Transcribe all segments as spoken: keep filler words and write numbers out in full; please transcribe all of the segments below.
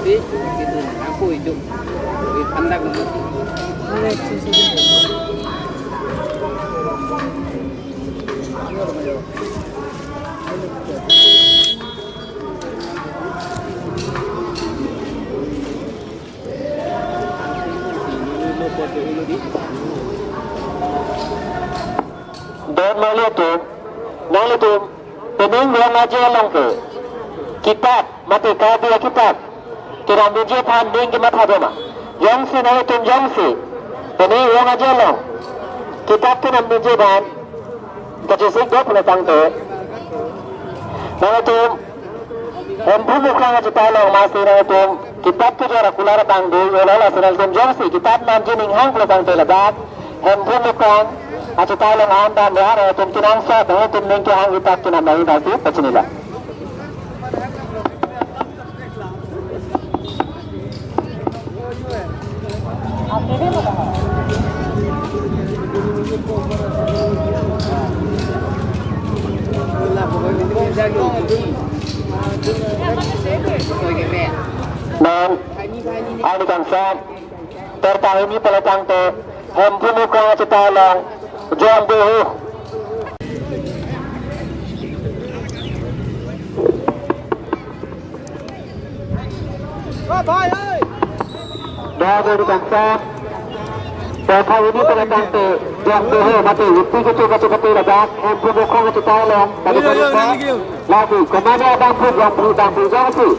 Don nanglitum, nanglitum, pening rong aje along ke kitab, mate Karbi akitap kenam dunji aphan ning kematha doma. Jongsi nanglitum jongsi pening rong aje along kitab kenam dunji aphan kachesik do pulo tangte, nanglitum Hemphu Mukrang achethai along masi nanglitum kitab kejor akular abang do, yo lasi nanglitum jongsi kitab namji ninghang pulo tangte ladak Hemphu Mukrang achethai along an dam ra, nanglitum kenangsot nanglitum ning kehang kitab kenam nangji abang si pachinilo. Non, ani kangsam, tertahini pulo tangte, Hemphu Mukrang achethai along, Jong Behu. Dua gol di bangsa. Tertahini pulo tangte, Jong Behu mate, Uti Kecho kachepate ladak, Hemphu Mukrang achethai along, tadi. Lagi, kemana abang pun, Jong Behu, Jong Behu, Jong Behu.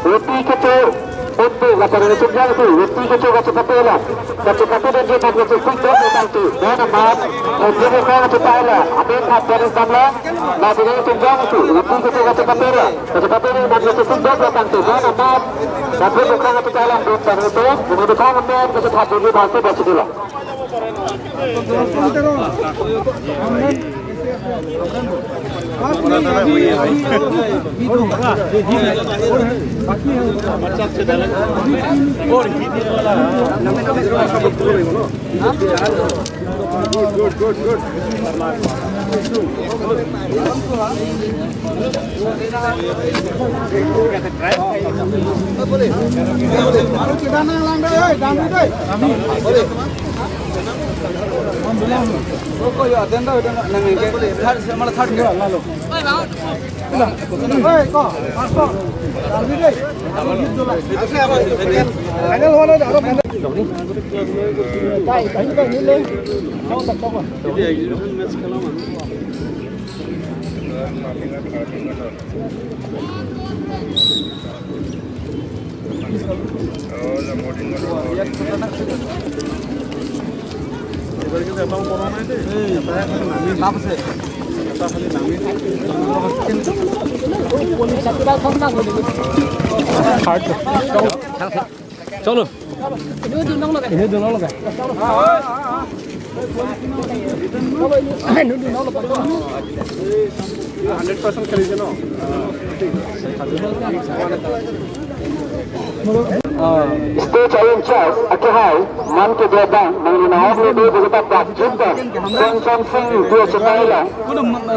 Uti Kecho, Uti, latar itu Jong Behu, Uti Kecho kachepate along. Kachepate dunji aphan kachesik do pulo tangte. Dua nomor, Hemphu Mukrang achethai along. Amen khat dari samla. Lagi nanglitum jongsi, Uti Kecho kachepate along. Kachepate along, nanglitum jongsi, dua pulo tangte. Dua nomor, Hemphu Mukrang achethai along, dun tang itu. Bung itu kang amen, kachethap dunji aphan si pachinilo. Chalo. Ini dun nang lagi. Ini dun nang lagi. Hundred percent kali je no. Stage in charge, akehai, man ke dia bang, nangli nahok le do begitu tak jumpa, Son Son Singh dia chetai la,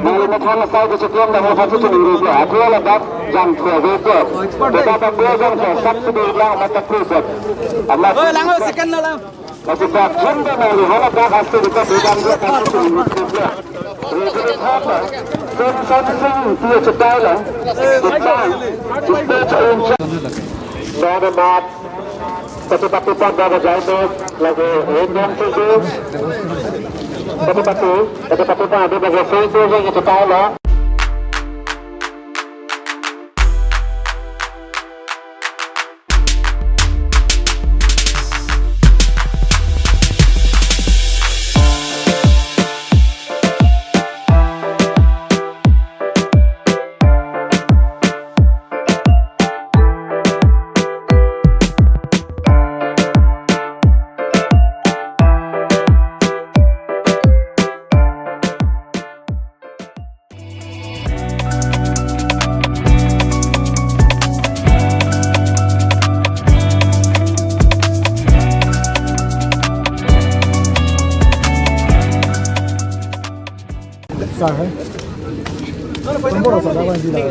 nangli methang asai ke chekiam nang methang si chuning ri dia, athua la dak jang thua ve ke, kita tak dia jang thua sab si de lang mata kru bet. Amat. Oi, lang, oi, second na lang. Kasi tak jumpa nangli hala dak aste kita bedang dia tak si chuning ri dia. Referee thata, Son Son Singh dia chetai la, chetai, chetai cha uncha. Dada mat, kachepate pan dada jai mat, lagi rendang sisi. Kachepate, kachepate pan dada jai sisi, yang chetai la. Sir, hai. Nomor sir, apa yang bilang?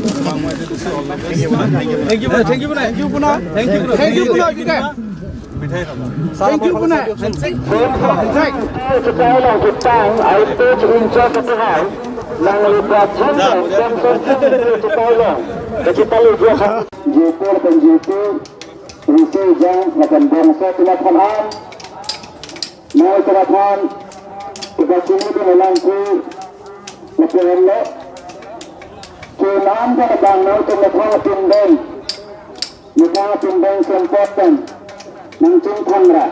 Thank you, Puna. Thank you, Puna. Thank you, Puna. Thank you, Puna. Thank you, Puna. Handshake. Handshake. Jepur pen jepur, risi jang, lapen bangso atum aphan an, nai atum aphan, kita sini di malam ku, lapen lo, kenam ka bang nai atum aphan atum dong, nita atum dong sempot pen, nangchingthang ra,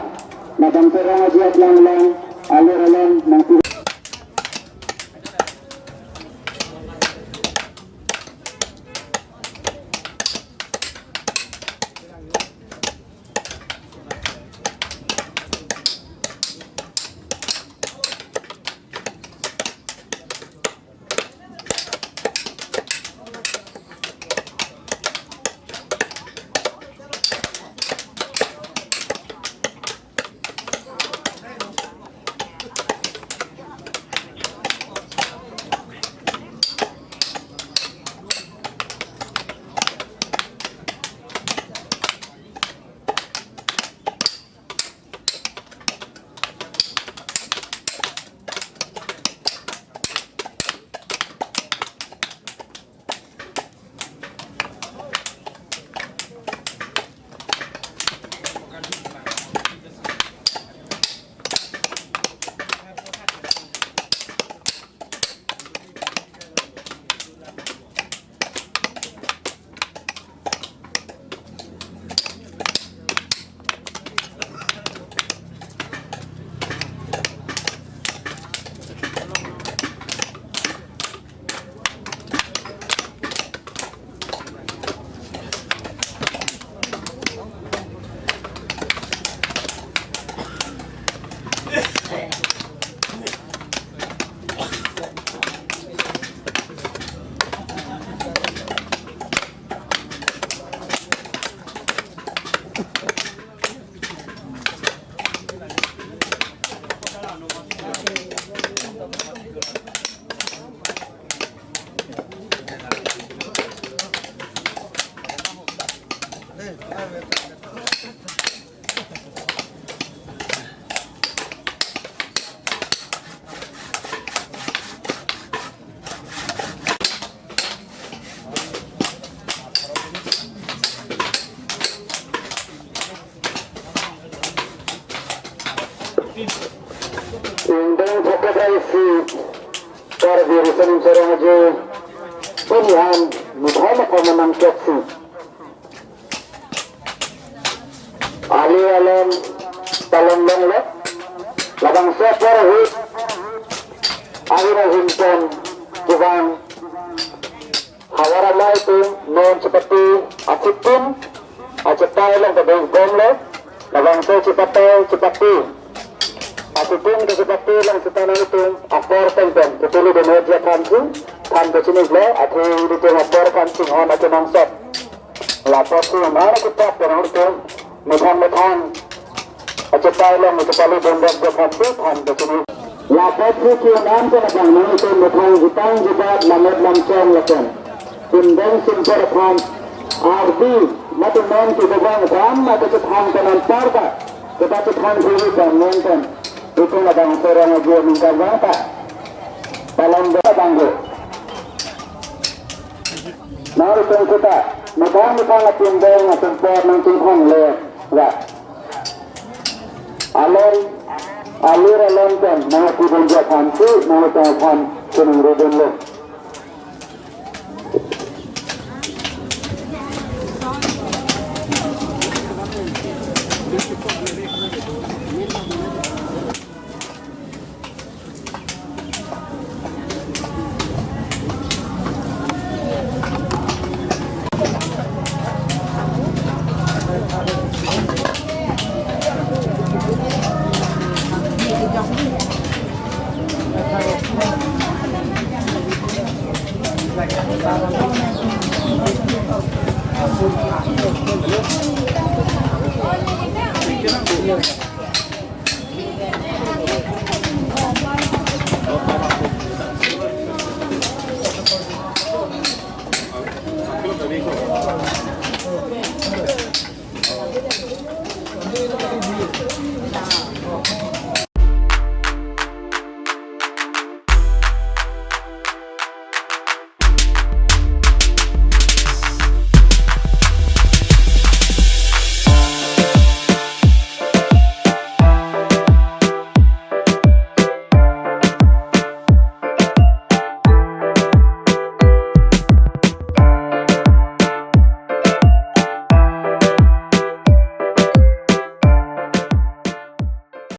labang serang aji atlang lang, alir alon, nang Ingdeng phoket rai si Karbi Riso Nimso Rong Aje pini an mithai ma komanam keksi. Alir alon palong longlo. Labangso apor ahut ahin ahin pen kevang havar amei atum non chepate asitin achetai along kedengkomlo. Labangso chepate chepate asitin kachepate along seta nangtum apor pen pen ketuli dun hot aphan si than kachinilo, athe ilitum apor aphan chinghon akenangsot. Lapot si amar kipat penang tum methang methang achetai along chepali dun hot aphan si than kachini. Lapot si kenam ke labang nangtum methang jutang jubat lamet lamchong lapen kundeng simpor aphan ardi mate non kebobang ram mate chethang pen anparta keta chethang diri pen non pen itum labangso rong aje ningkan bang ta palang bang bang. Nang itum seta methang methang atum deng atum por nangchingthang le ra. Alon, alir alon pen nang atum deng aphan si nang itum aphan chiningri dunlo.